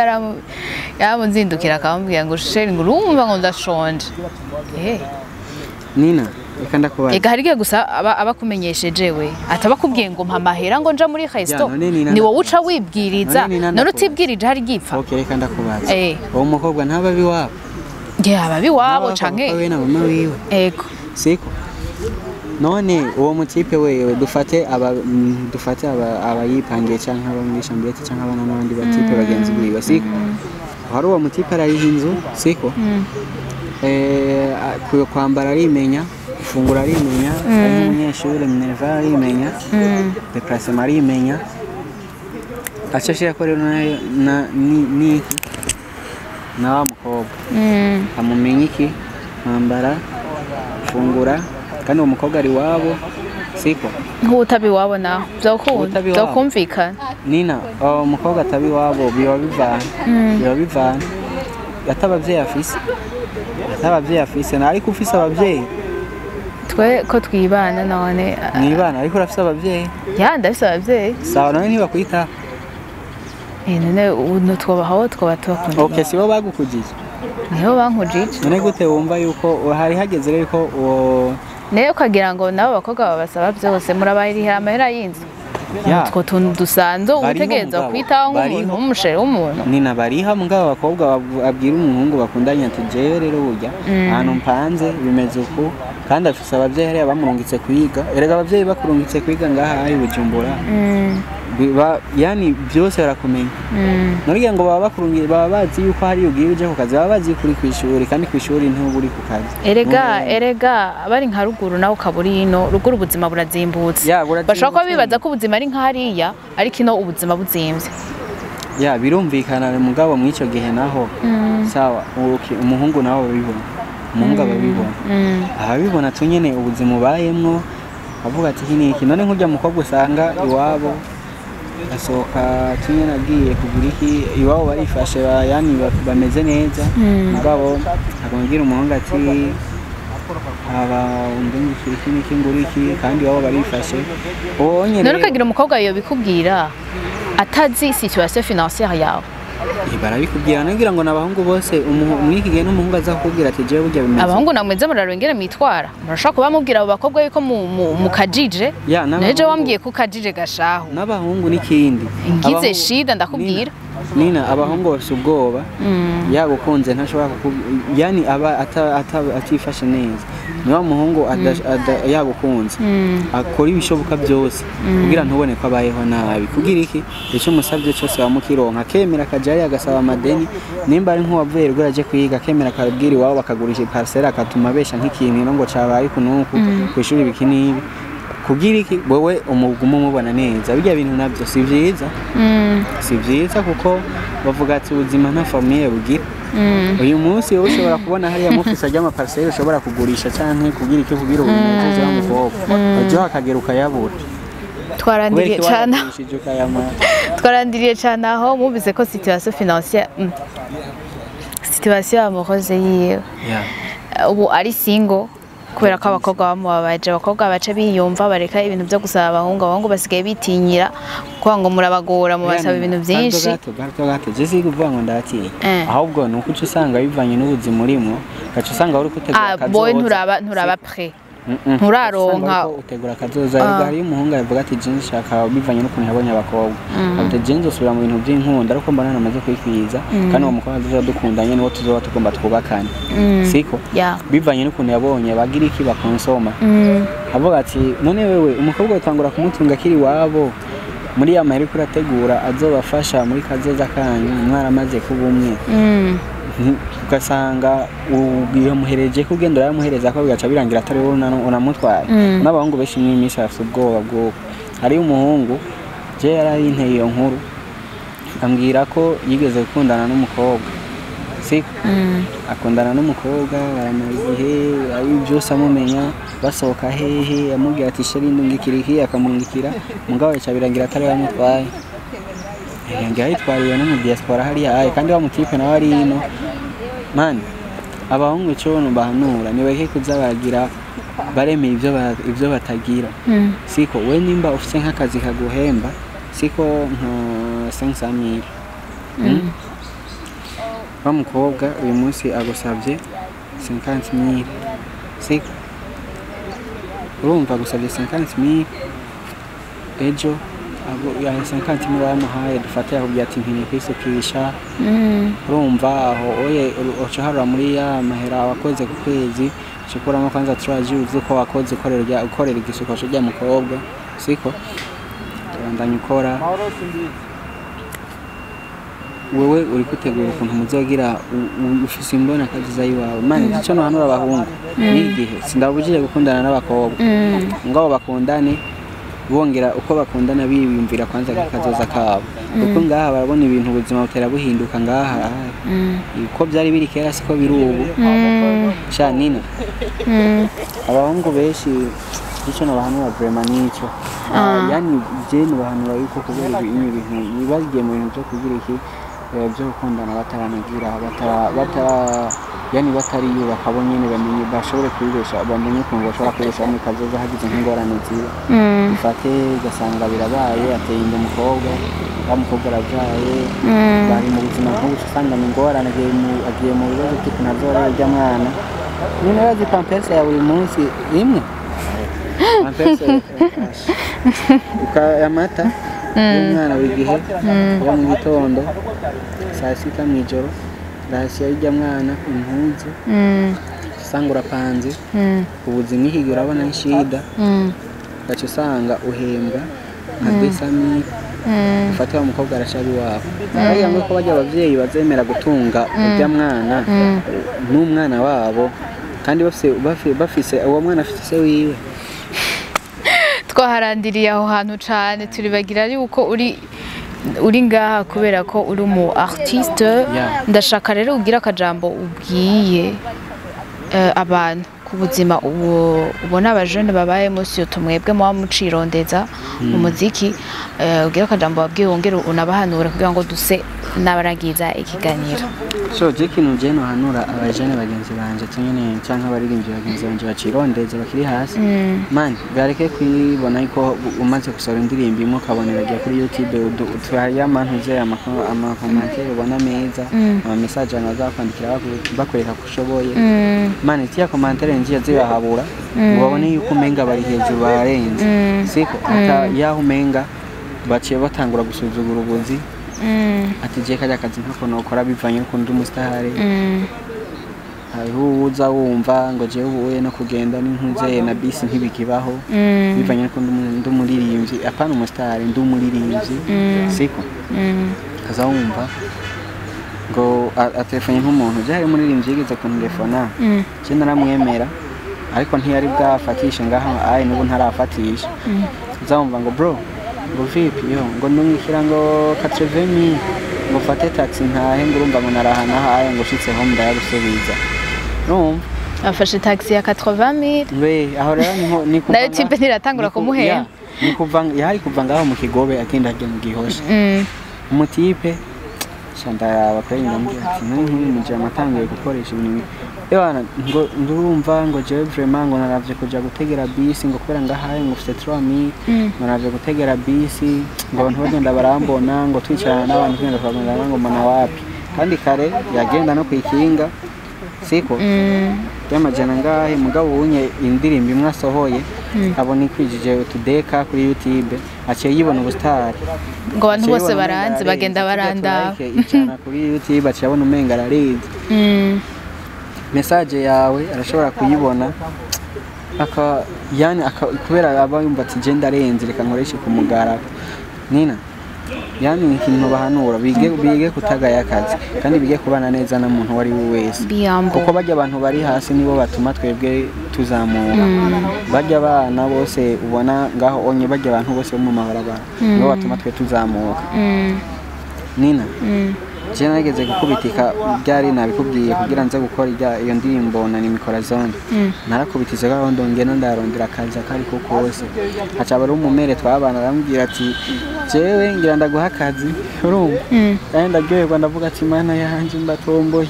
yaramunzindukira akamubwira ngo chéri, ngo urumva ngo ndashonje. Nina, reka ndakubaza. Ega hari igihe gusa aba akumenyesheje, we ataba akubwiye ngo mpa amahera ngo nja muri resto. None Nina, Ni wowe uca wibwiriza. None Nina, None ndakubaza. utibwirije hari igipfa. Okay, reka ndakubaza. Uwo mukobwa ntaba abiwabo? Nge aba biwabo Ntaba canke papa we na mama wiwe? Ego. Siko? None uwo mutipe wewe, dufate aba dufate aba abayipangiye canke aba muri chambrette canke abana n'abandi batipe bagenzi biwe, siko? Hari uwo mutipe arariha inzu, siko? Kwambara arimenya, gufungura arimenya, ari nk'umunyeshuri, minerval arimenya, déplacement arimenya, aca ashirako rero na ni iki na wa mukobwa amumenya iki? Kwambara, gufungura, kandi uwo mukobwa ari iwabo, siko? Nk'utabi iwabo naho vyokunda? Utabi iwabo. Vyokumvikana. Nina, uwo mukobwa ataba iwabo, biba bivana ata abavyeyi afise, ata abavyeyi afise na, ariko ufise abavyeyi. Twe ko twibana none? Mwibana, ariko urafise abavyeyi. Ya, ndafise abavyeyi. Sawa, none ntibakwitaho? None ubu twobaho twoba tubakunda. Okay, sibo bagukujije? Niho bankujije. None gute wumva yuko hari hageze rero ko uwo Nayo ukagira ngo nabo bakobwa babasaba byose, murabarihira amahera y'inzu? Ya. Utwo tuntu dusanzwe Bariho utegerezwa mugabo, kwitaho nk'umuntu bariho. w'umuchéri w'umuntu. Nina, bariha. Mugabo abakobwa abwira umuhungu bakundanye ati jewe rero burya ahantu mpanze bimeze uku, kandi afise abavyeyi hariya bamurungitse kwiga. Erega abavyeyi bakurungitse kwiga ngaha ari Bujumbura, yani byose barakumenya. Nuriya ngo baba bakurungiye, baba bazi yuko hari ugiye uje ku kazi, baba bazi yuko uri kw'ishuri, kandi kw'ishuri ntuba uri ku kazi. Erega erega bari nka ruguru, nawe ukaba uri ino. Ruguru ubuzima burazimbutse. Ya, burazimbutse. Bashobora kuba bibaza ko ubuzima ari nk'hariya, ariko ino ubuzima buzimvye. Ya, birumvikana. Mugabo mw'ico gihe naho sawa, umuhungu nawe ababibona, umuhungu ababibona, ababibona tunyene ubuzima ubayemwo, avuga ati iki niki. None nk'urya mukobwa usanga iwabo asohoka tunyene agiye kugura iki, iwabo barifashe, yani bameze neza, mugabo akabwira umuhungu ati aba undungikira iki niki, ngura iki, kandi iwabo barifashe, uwo nyene. None ukagira umukobwa yobikubwira atazi situation financière yawe? Barabikubwira, nagira ngo n'abahungu bose mw'iki gihe n'umuhungu aza kukubwira ati jewe burya bimeze. Abahungu namweze murarengera mwitwara, murashobora kuba mubwira abo bakobwa yuko mukajije. Ya, nejo wambwiye ko ukajije gashahu. N'abahungu n'ikindi. Ngize shida ndakubwira. Nina, abahungu bafise ubwoba. Yagukunze ntashobora yani aba atifashe neza. Ni wa muhungu yagukunze akora ibishoboka byose kugira ntubone ko abayeho nabi, kugira iki icyo umusabye cyose wamukironka, akemera akaja hariya agasaba amadeni, nimba ari nk'uwavuye ruguru aje kwiga, akemera akabwira iwabo bakagurisha iparcelle, akatuma abesha nk'ikintu ino ngo cabaye uku n'uku kw'ishuri ibiki n'ibi, kugira iki wewe umuguma umubona neza. Bijya bintu nabyo si vyiza, si vyiza, kuko bavuga ati ubuzima nta famille bugira. Uyu munsi wowe ushobora kubona hariya mufise ajya amaparcelle ushobora kugurisha canke kugira icyo, kugira ubunezeze wa mukobwa, ejo hakagera ukayabura kubera Twarandiriye iki cyane. Wayagurishije ukayamara. Twarandiriye cyane aho mumvise ko situation financière, situation amoureuse yiwe, ubu ari single kubera ko abakobwa bamubabaje. Abakobwa baca biyumva bareka ibintu byo gusaba abahungu. Abahungu basigaye bitinyira kuko ngo murabagora, mubasaba ibintu byinshi. Gato gato gato, je si kuvuga ngo ndatinya, ahubwo ni uko uca usanga bivanye n'ubuzima urimo, ugaca usanga uri gutegura Ah, boy, akazoza. nturaba prêt. Mm-mm. Nturaronka. Usanga uriko utegura akazoza. Erega hariyo umuhungu avuga ati je nshaka, bivanye n'ukuntu yabonye abakobwa, ati je nzosubira mu bintu by'inkunda ariko mbona namaze kwikwiza, kandi uwo mukobwa tuzoba dukundanye niwo tuzoba tugomba twubakane, siko? Bivanye n'ukuntu yabonye bagira iki bakonsoma, avuga ati none wewe umukobwa utangura kumutunga akiri iwabo muri ya mahera uriko urategura azobafasha muri kazoza kanyu mwaramaze kuba umwe, ugasanga uyamuhereje ko ugenda urayamuhereza ko bigaca birangira atari wowe unamutwaye. N'abahungu benshi muri iyi minsi bafite ubwoba bw'uko hariyo umuhungu, je yarayinteye iyo nkuru, ambwira ko yigeze gukundana n'umukobwa, siko? Akundana n'umukobwa, baramara igihe, ari byose amumenya, basohoka hehe, amubwira ati chéri ndungikira iki, akamurungikira, mugabo bica birangira atari we yamutwaye, birangira yitwariwe no mu diaspora hariya aye, kandi wa mutipe nawe ari ino. Man, abahungu ico bahanura nibareke kuza baragira baremera ivyo batagira, siko? We nimba ufise nk'akazi kaguhemba, siko, nka 500,000, wa mukobwa uyu munsi agusabye 50,000, siko? Urumva agusabye 50,000, ejo ya 50,000 wamuhaye, dufate yakubwiye ati nkeneye kwisukisha. Urumva aho oye uca uharura muri ya mahera wakoze ku kwezi, uca ukuramo kwanza turaji uzi ko wakoze ukorera igisuko rya mukobwa, siko? Ubandanya ukora, wewe uri gutegura ukuntu muzogira ufise imbona kaziza yiwawe. Man, ico nohanura abahungu n'igihe sindabujije gukundana n'abakobwa, ngabo bakundane bongera uko bakundana biyumvira kwanza kazoza kabo, kuko ngaha barabona ibintu, ubuzima butera buhinduka ngaha. Uko byari biri kera siko biri ubu. Sha Nina, abahungu benshi icyo nabahanura vraiment nico. Yani je nabahanura yuko kubera ibi bintu bagiye mu bintu byo kugira iki, byo gukundana bataranagira batara yani batariyubaka bo nyene, bamenye bashobore kwibesha, bamenye ukuntu bashobora kwibesha muri kazoza hagize nk'ingorane ziba. Ufate ugasanga birabaye, ateye inda umukobwa, wa mukobwa arabyaye, bari mu buzima nk'ubu, usanga ni ingorane, agiye mu bibazo by'ukuntu azorera urya mwana. Nyine bazi pampers ya buri munsi imwe, pampers amata y'umwana buri gihe kuva mu gitondo, saa sita, mw'ijoro, ration y'urya mwana, impuzu, usanga urapanze ubuzima ihiga urabona n'ishida, ugaca usanga uhembwa nka 200,000. Ufate wa mukobwa arashaba iwabo, bariya ngo ko bajya abavyeyi bazemera gutunga urya mwana n'umwana wabo, kandi bafise uwo mwana afise se wiwe. Twaharandiriye aho hantu cane, turibagira yuko uri ngaha kubera ko uri umu artiste. Ndashaka rero ugira akajambo ubwiye abantu ku buzima ubu ubona abajene babayemo, surtout mwebwe muba mucirondeza mu muziki. Ugira akajambo wabwiye, wongere unabahanura kugira ngo duse n'abaragiza ikiganiro. So je ikintu je nohanura abajene bagenzi banje tunyene canke abaririmbyi bagenzi banje bacirondeza bakiri hasi, man, bareke kwibona yuko umaze gusohora indirimbo imwe ukabona iragiye kuri YouTube, hariyo amantuze amacommentaires ubona meza, ama message abantu bazakwandikira bakwereka ko ushoboye. Man, tiya commentaire nziya zibahabura ngo babone yuko umenga bari hejuru barenze, siko? Ata yaho umenga baciye batangura gusuzugura ubuzi, ati je kajya kazi ntako nokora bivanye n'ukuntu ndi umusitari. Hariho uza wumva ngo jewe ubuye no kugenda n'intuze na bisi ntibikibaho, bivanye nuko ndi umuririmbyi, apana umusitari, ndi umuririmbyi, siko? Kaza wumva ngo atelefone nk'umuntu byari umuririmbyi yigeze kuntelefona, je naramwemera ariko ntiyari bwafatishe ngaha ayi, n'ubu ntarafatisha. Uza wumva ngo bro, ngo vipi, yo ngo ndungikira ngo 80,000 ngo fate taxi ntahe, ngo urumva ngo narahana haye, ngo ushitse home ndayagusubiza, urumva? Afashe taxi ya 80,000. We aho rero niho ni kuva Nayo type ntiratangura kumuhera. Ya, ni kuva yari kuva ngaho mu Kigobe agenda ajya mu Gihosha. Umutipe shandaraba kweri, ndamubwira ati nari nk'uyu mujama atangiye gukoresha ibintu, ewana ngo ndurumva ngo jewe vraiment ngo naravye kuja gutegera bisi, ngo kubera ngahaye ngo ufite 3000, ngo naravye gutegera bisi, ngo abantu bagenda barambona, ngo twicarana n'abantu tugenda turagendana, ngo mbona wapi, kandi kare yagenda no kwikinga, siko? Y'amajana ngahe. Mugabo unye indirimbo imwe asohoye abona ikwijije utudeka kuri YouTube, aciye yibona ubusitari. Ngo abantu Aciye bose yibona umenga baranzi ararenze. Bagenda Tujya barandaba. turayike ijana kuri YouTube, aciye abona umenga ararenze. Message yawe arashobora kuyibona aka yani aka, kubera aba yumva ati je ndarenze, reka nkoreshe ku mugaragaro. Nina, yani ni ikintu bahanura, bige kutagaya akazi kandi bige kubana neza n'umuntu uwo ari we wese. Biyambo. Kuko bajya abantu bari hasi nibo batuma twebwe tuzamuka. Bajya abana bose ubona ngaho onye, bajya abantu bose bo mu mabarabara nibo batuma twe tuzamuka. Nina, je nageze gukubitika byari nabikubwiye kugira nze gukora iyo ndirimbo na Nimikorazone. Narakubitize gaho ndongera ndarondera akazi akariko kose, haca bari umumere twabana, arambwira ati jewe ngira ndaguha akazi, urumva? Kandi ndaryoherwa, ndavuga ati mana yanje ndatomboye.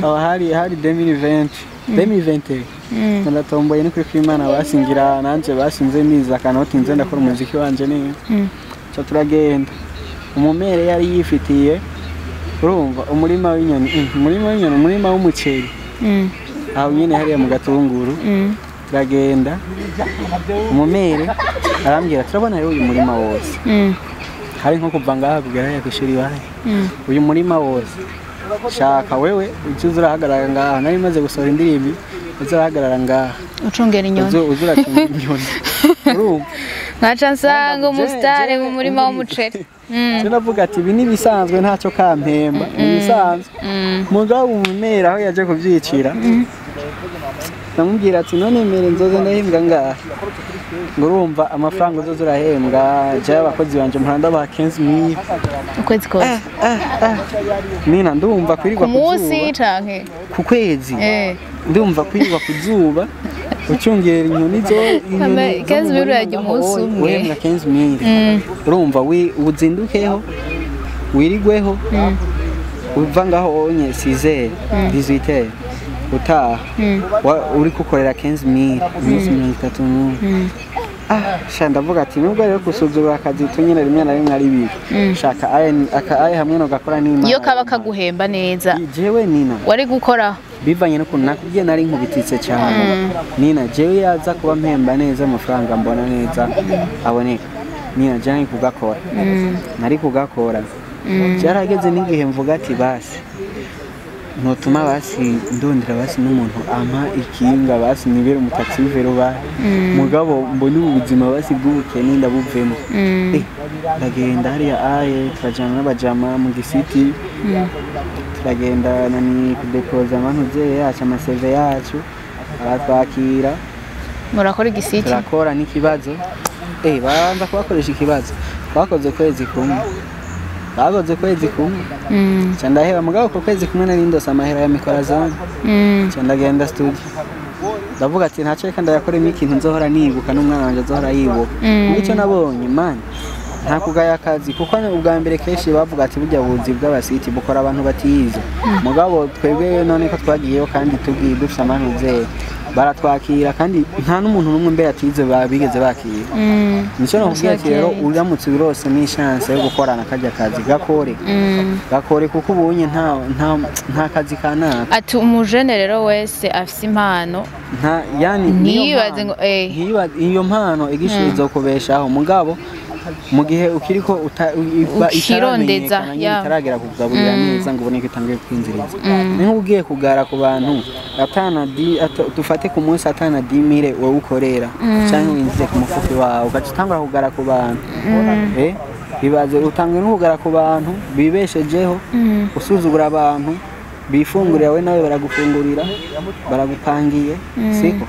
Aho hari 2020, 2021. Ndatomboye ni kuri kw'Imana, basingira nanje bashinze niza akanoti nze ndakora umuziki wanje neza. Ca turagenda, umumere yari yifitiye, urumva, umurima w'inyoni, umurima w'inyoni, umurima w'umuceri aho nyene hariya mu Gatunguru. Turagenda, umumere arambwira, turabona rero uyu murima wose, hari nko kuva ngaha kugera hariya kw'ishuri iwawe, uyu murima wose shaka wewe uze urahagarara ngaha, nari maze gusohora indirimbo, uze urahagarara ngaha Ucungera inyoni. Uze uracunga inyoni, urumva? Nkaca nsanga umusitari Jewe mu murima w'umuceri. Je navuga ati ibi ni ibisanzwe, ntacyo kampemba, ni ibisanzwe. Mugabo umumera aho yaje kuvyicira, ndamubwira ati none mere nzoze ndahembwa ngaha? Ngo urumva amafaranga uzoza urahembwa, jewe abakozi banje mpora ndabaha 15,000. Ukwezi kose? Nina, ndumva kwirirwa Ku ku munsi zuba canke? Ku kwezi. Ndumva kwirirwa ku zuba ucungera inyoni zo inyoni zo 15 mu mille murima urarya ngaho, umunsi umwe. Uhembwa 15,000, urumva uzindukeho wirigweho, uva ngaho onye 6h 18h utaha, uri gukorera 15,000 iminsi 31. Ah, sha ndavuga ati nubwo rero gusuzugura akazi tunyine rimwe na rimwe ari bibi, shaka aye aka aye hamwe no gakora n'Imana. Iyo kaba kaguhemba neza Jewe Nina, wari gukora? Bivanye n'ukuntu nakubwiye nari nkubititse cyane, Nina, jewe yaza kuba mpemba neza amafaranga mbona neza aboneka, Nina, jewe nari kugakora, nari kugakora. Byarageze n'igihe mvuga ati basi ntutuma basi ndondera basi n'umuntu ampa ikinga, basi nibere umutaxi-vélo basi, mugabo mbone ubu buzima basi bw'ubukene ndabuvemo. Ndagenda hariya aye, turajana n'abajama mu gisiti, turagenda nani kudepoza amantuze yacu, ama CV yacu, aratwakira. Murakora igisiti? Turakora n'ikibazo, babanza kubakoresha ikibazo, bakoze ukwezi kumwe, bakoze ukwezi kumwe. Ca ndaheba, mugabo uko kwezi kumwe nari ndose amahera ya mikorazone. Ca ndagenda studio, ndavuga ati ntacyo, reka ndayakoremo ikintu nzohora nibuka n'umwana wanje azohora yibuka. Icyo nabonye man, nta kugaya akazi, kuko ubwa mbere kenshi bavuga ati burya buzi bw'abasiti bukora abantu batize, mugabo twebwe none ko twagiyeyo kandi tubwiye dufise amanuze, baratwakira, kandi nta n'umuntu n'umwe mbere atize bigeze bakira. Nicyo nakubwiye ati rero uramutse ubirose ni chance yo gukorana karya kazi, gakore, gakore, kuko ubunye nta kazi kanaka. Ati umujene rero wese afise impano Nta yani niyo ntiyibaze ngo iyo mpano igishirizo kubeshaho, mugabo mu gihe ukiriko Ukirondeza, itaramenyekana nyine, itaragera kugaburira neza ngo ubone ko itanguye kwinziriza, ni nk'ugiye kugara ku bantu. Atana di dufate ku munsi atana 10,000 wowe ukorera canke winjize ku mufuki wawe, ugaca utangura kugara ku bantu. Bibaze utangwe no kugara ku bantu bibeshejeho, usuzugura abantu bifungurira, we nawe baragufungurira, baragupangiye, siko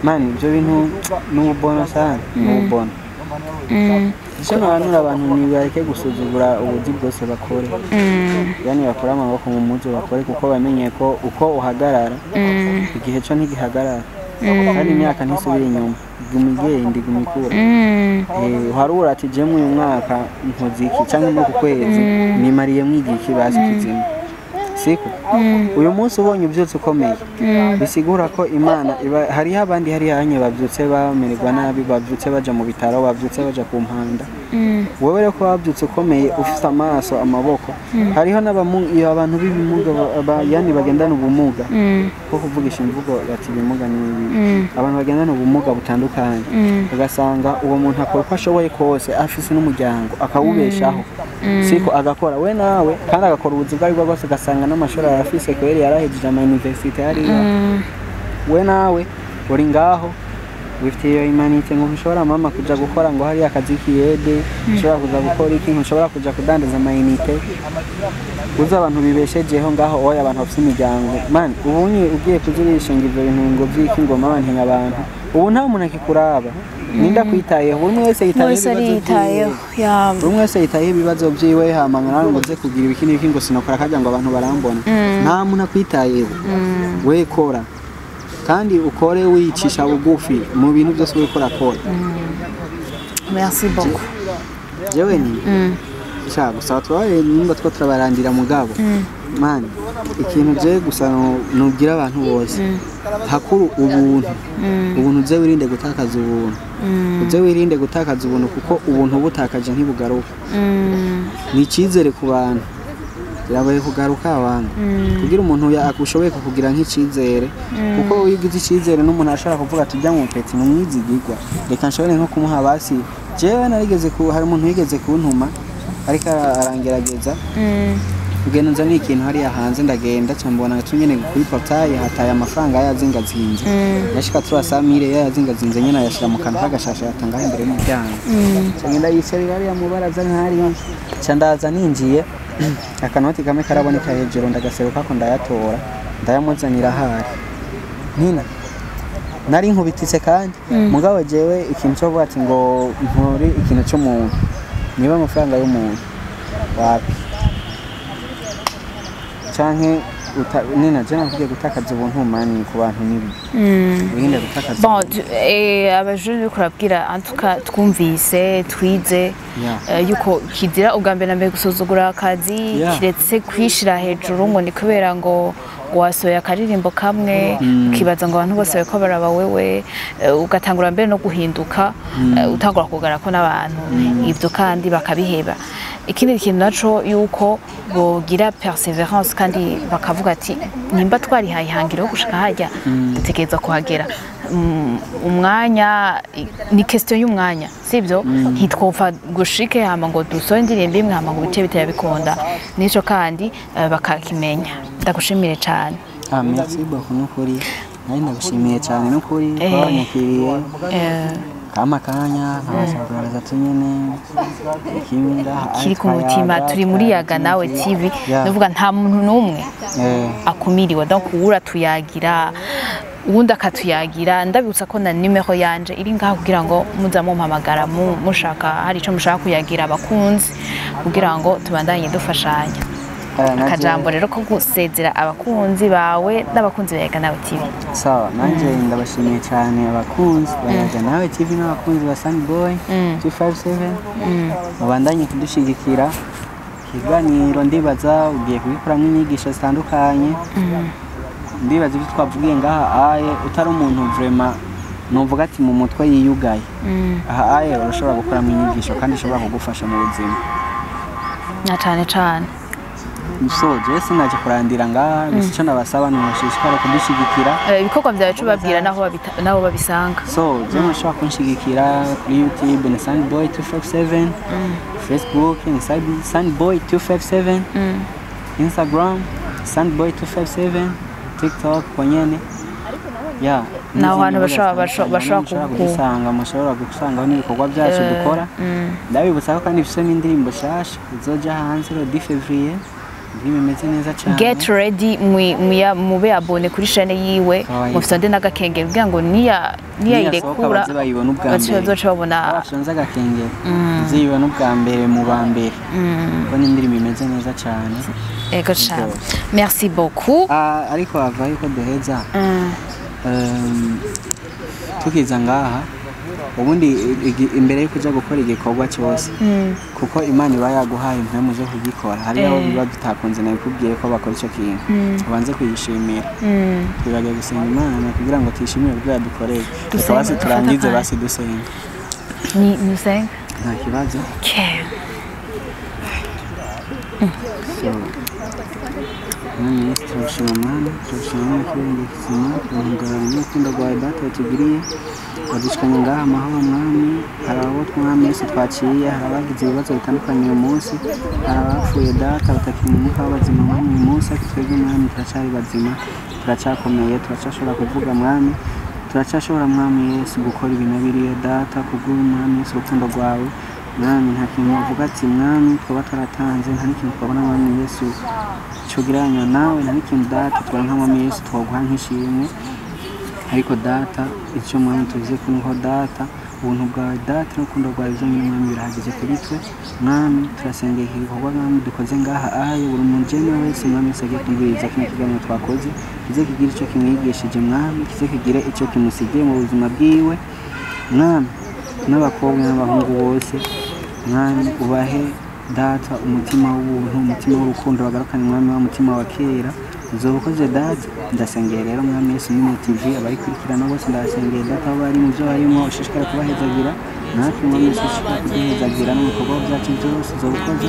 man? Ibyo bintu ni ubona sana, ni ubona. Icyo nabanura abantu, ntibareke gusuzugura ubuzi bwose, bakore, yani bakore amaboko mu muzi, bakore, kuko bamenye ko uko uhagarara igihe cyo ntigihagarara, kandi imyaka ntisubira inyuma, iguma igenda, iguma ikura. Uharura ati jemwe uyu mwaka nkoze iki, cyangwa muri uku kwezi nimariyemwo igiki basi kizima, siko? Uyu munsi ubonye ubyutse ukomeye, bisigura ko Imana iba hariho. Abandi hari hanye babyutse bamererwa nabi, babyutse baja mu bitaro, babyutse baja ku mpanda. Wowe rero ko wabyutse ukomeye, ufite amaso, amaboko, hariho iyo abantu b'ibimuga yani bagendana ubumuga ko kuvugisha imvugo bati ibimuga ni ibi, abantu bagendana ubumuga butandukanye, ugasanga uwo muntu akora uko ashoboye kose, afise n'umuryango akawubeshaho, siko? Agakora we nawe kandi agakora ubuzi ubwo aribwo bwose, ugasanga n'amashuri arafise kubera yarahejeje ama université hariya. We nawe uri ngaho wifitiye iyo imanite ngo ntushobora mama kuja gukora ngo hariya akazi kiyede, ntushobora kuza gukora iki, ntushobora kuja kudandaza amayinite. Uzi abantu bibeshejeho ngaho oya, abantu bafise imiryango man, ubunye ugiye kuzirishinga ivyo bintu ngo vy'iki, ngo mama ntinya abantu, ubu nta muntu akikuraba, ninde akwitayeho? Buri umwe wese yitayeho wese ibibazo ariyitayeho vyiwe. Ya. Buri umwe wese yitayeho ibibazo vyiwe. Hama ngo nawe ngo uze kugira ibiki n'ibiki, ngo sinokora karya, ngo abantu barambona. Nta muntu akwitayeho. We kora, kandi ukore wicisha bugufi mu bintu byose uriko urakora. Merci beaucoup. Jewe ni sha gusa twabaye nimba two turabarandira, mugabo man, ikintu je gusa nubwira abantu bose hakuru, ubuntu, ubuntu, uze wirinde gutakaza ubuntu, uze wirinde gutakaza ubuntu, kuko ubuntu butakaje ntibugaruka. Ni icyizere ku bantu, biragoye kugaruka abantu kugira umuntu agushoboye kukugira nk'icyizere, kuko iyo ugize icyizere n'umuntu ashobora kuvuga ati ujya mu peti ni umwizigirwa, reka nshobore nko kumuha basi. Jewe narigeze ku hari umuntu yigeze kuntuma ariko arangerageza ugenda nzanira ikintu hariya hanze, ndagenda ca mbona nyene kuri portail hataye amafaranga yazingazinze, yashika 300,000 yazingazinze nyene, ayashira mu kantu k'agashasha, yatanga imbere y'umuryango. Ca ngenda yicarira hariya mu baraza nk'hariya, ca ndaza ninjiye, akanoti kamwe karaboneka hejuru, ndagaserukako, ndayatora, ndayamuzanira ahari nina nari nkubititse. Kandi mugabo jewe ikintu cyo kuvuga ati ngo nkore ikintu cy'umuntu, niba amafaranga y'umuntu wapi, canke nina je nakubwiye gutakaza ubuntu man ku bantu nibi, wirinde gutakaza. Bon, abajene uriko urabwira, en tout cas twumvise twize yuko kizira ubwa mbere na mbere gusuzugura akazi, kiretse kwishira hejuru ngo ni kubera ngo wasohoye akaririmbo kamwe, ukibaza ngo abantu bose bariko baraba wewe, ugatangura mbere no guhinduka, utangura kugara ko n'abantu ibyo kandi bakabiheba. Ikindi kintu naco yuko bogira persévérance, kandi bakavuga ati nimba twarihaye ihangiro yo gushika harya, dutegerezwa kuhagera. Umwanya ni question y'umwanya, sibyo? Ntitwopfa gushike hama ngo dusohore indirimbo imwe hama ngo bice bitera bikunda. Nico kandi bakakimenya. Ndagushimire cyane. Ah, merci beaucoup nukuri, nari ndagushimiye cyane nukuri twabanyakiriye kama kanya nkabasha kugaragaza tunyene ikinga Kiri ku mutima. Turi muri Yaga Nawe TV. Nuvuga nta muntu n'umwe akumiriwe, donc uwura tuyagira, uwundi akatuyagira. Ndabibutsa ko na nimero yanje iri ngaho kugira ngo muza mumpamagara mushaka hari ico mushaka kuyagira abakunzi, kugira ngo tubandanye dufashanya. Akajambo rero ko gusezera abakunzi bawe n'abakunzi ba Yaga Nawe TV. Sawa, nanjye ndabashimiye cyane abakunzi ba Yaga Nawe TV n'abakunzi ba Sunny Boy 257, mubandanye kudushigikira. Ikiganiro ndibaza ugiye kugikuramo inyigisho zitandukanye. Ndibaza ibyo twavugiye ngaha aye, utari umuntu vraiment nuvuga ati mu mutwe yiyugaye, aha aye urashobora gukuramo inyigisho kandi ishobora kugufasha mu buzima. Na cane cane. So jewe sinaje kurandira ngaha gusa, icyo nabasaba ni mushishikare kudushigikira. Ibikorwa vyawe co babwira naho babisanga. So jewe mushobora kunshigikira kuri YouTube ni Sunnyboy 257, Facebook ni Sunnyboy 257, Instagram Sunnyboy 257. TikTok ko nyene ya. Naho hantu bashobora kudusanga, mushobora gusangaho n'ibikorwa byacu dukora. Ndabibutsa ko kandi bifise n'indirimbo shasha izoja hanze le 10 février, indirimbo imeze neza cyane. Get ready, mube abone kuri chaîne yiwe, mufite n'agakengeri kugira ngo niya irekura bayibona ubwa mbere, bazoca babona bafite agakengeri zibona ubwa mbere mu ba mbere, ko n'indirimbo imeze neza cyane. Ego cyane, merci beaucoup. Ariko ava yuko duheza tukiza ngaha ubundi imbere yo kuja gukora igikorwa cyose, kuko Imana iba yaguhaye impamvu zo kugikora, hari aho biba bitakunze nabikubwiye ko bakora icyo kintu ubanze kuyishimira. Turagiye gusenga Imana kugira ngo tuyishimire ubwo yadukoreye. Reka basi turangize, basi dusenga. Ni nusenga nta kibazo. So Mwami Yesu, turagushima Mana, turagushima Mana kubera ubuzima, turagushima n'urukundo rwawe Data watugiriye, wadushikanye ngaha amahoro Mwami. Hari abo Mwami Yesu twaciye, hari abagize ibibazo bitandukanye uyu munsi, hari abapfuye Data batakiri mu mwuka w'abazima Mwami uyu munsi, ariko twebwe Mwami turacyari bazima, turacyakomeye, turacyashobora kuvuga Mwami, turacyashobora Mwami Yesu gukora ibintu biriya Data kubw'uyu Mwami Yesu urukundo rwawe Mwami. Nta kintu wavuga ati Mwami twaba twaratanze, nta n'ikintu twabona Mwami Yesu cyogereranywa nawe, nta n'ikintu Data twaronka Mwami Yesu twaguha nk'ishimwe, ariko Data icyo Mwami tuvuze ko nuko Data ubuntu bwawe Data n'urukundo rwawe byonyine Mwami birahagije kuri twe Mwami. Turasengera iki gikorwa Mwami dukoze ngaha ayo buri mujene wese Mwami Yesu agiye kumviriza kino kiganiro twakoze, kize kigire icyo kimwigishije Mwami, kize kigire icyo kimusigiye mu buzima bwiwe Mwami, n'abakobwa n'abahungu bose Mwami ubahe Data umutima w'ubuntu, umutima w'urukundo, bagarukane Mwami wa mutima wa kera uzobukoze Data. Ndasengera rero Mwami Yesu Nina TV abayikurikirana bose, ndasengera Data aho bari mu byo barimo, ushishikare kubahezagira natwe Mwami Yesu ushishikare kuduhezagira no mu bikorwa byacu byose uzobukoze.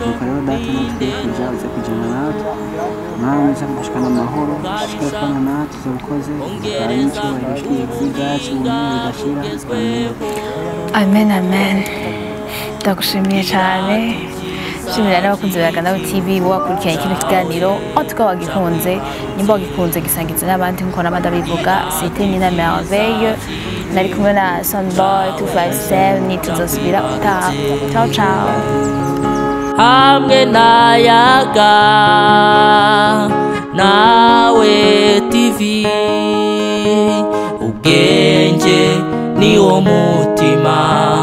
Nuko rero Data natwe kuja uze kujana natwe Mwami, uze kudushikana amahoro, ushishikare kubana natwe uzobukoze, n'icyubahiro cy'ubuyobozi bwacu ubuntu bidashira. Amen, amen. Ndagushimiye cyane, nshimira n'abakunzi ba Nawe TV wakurikiranye kino kiganiro, en tout cas wagikunze, nimba wagikunze gisangize n'abandi nkuko n'abandi abivuga. C'était Nina Merveille, nari kumwe na Sunboy 257, nituzosubira utaha. Ciao ciao. Hamwe na Yaga Nawe TV, ubwenge ni wo mutima.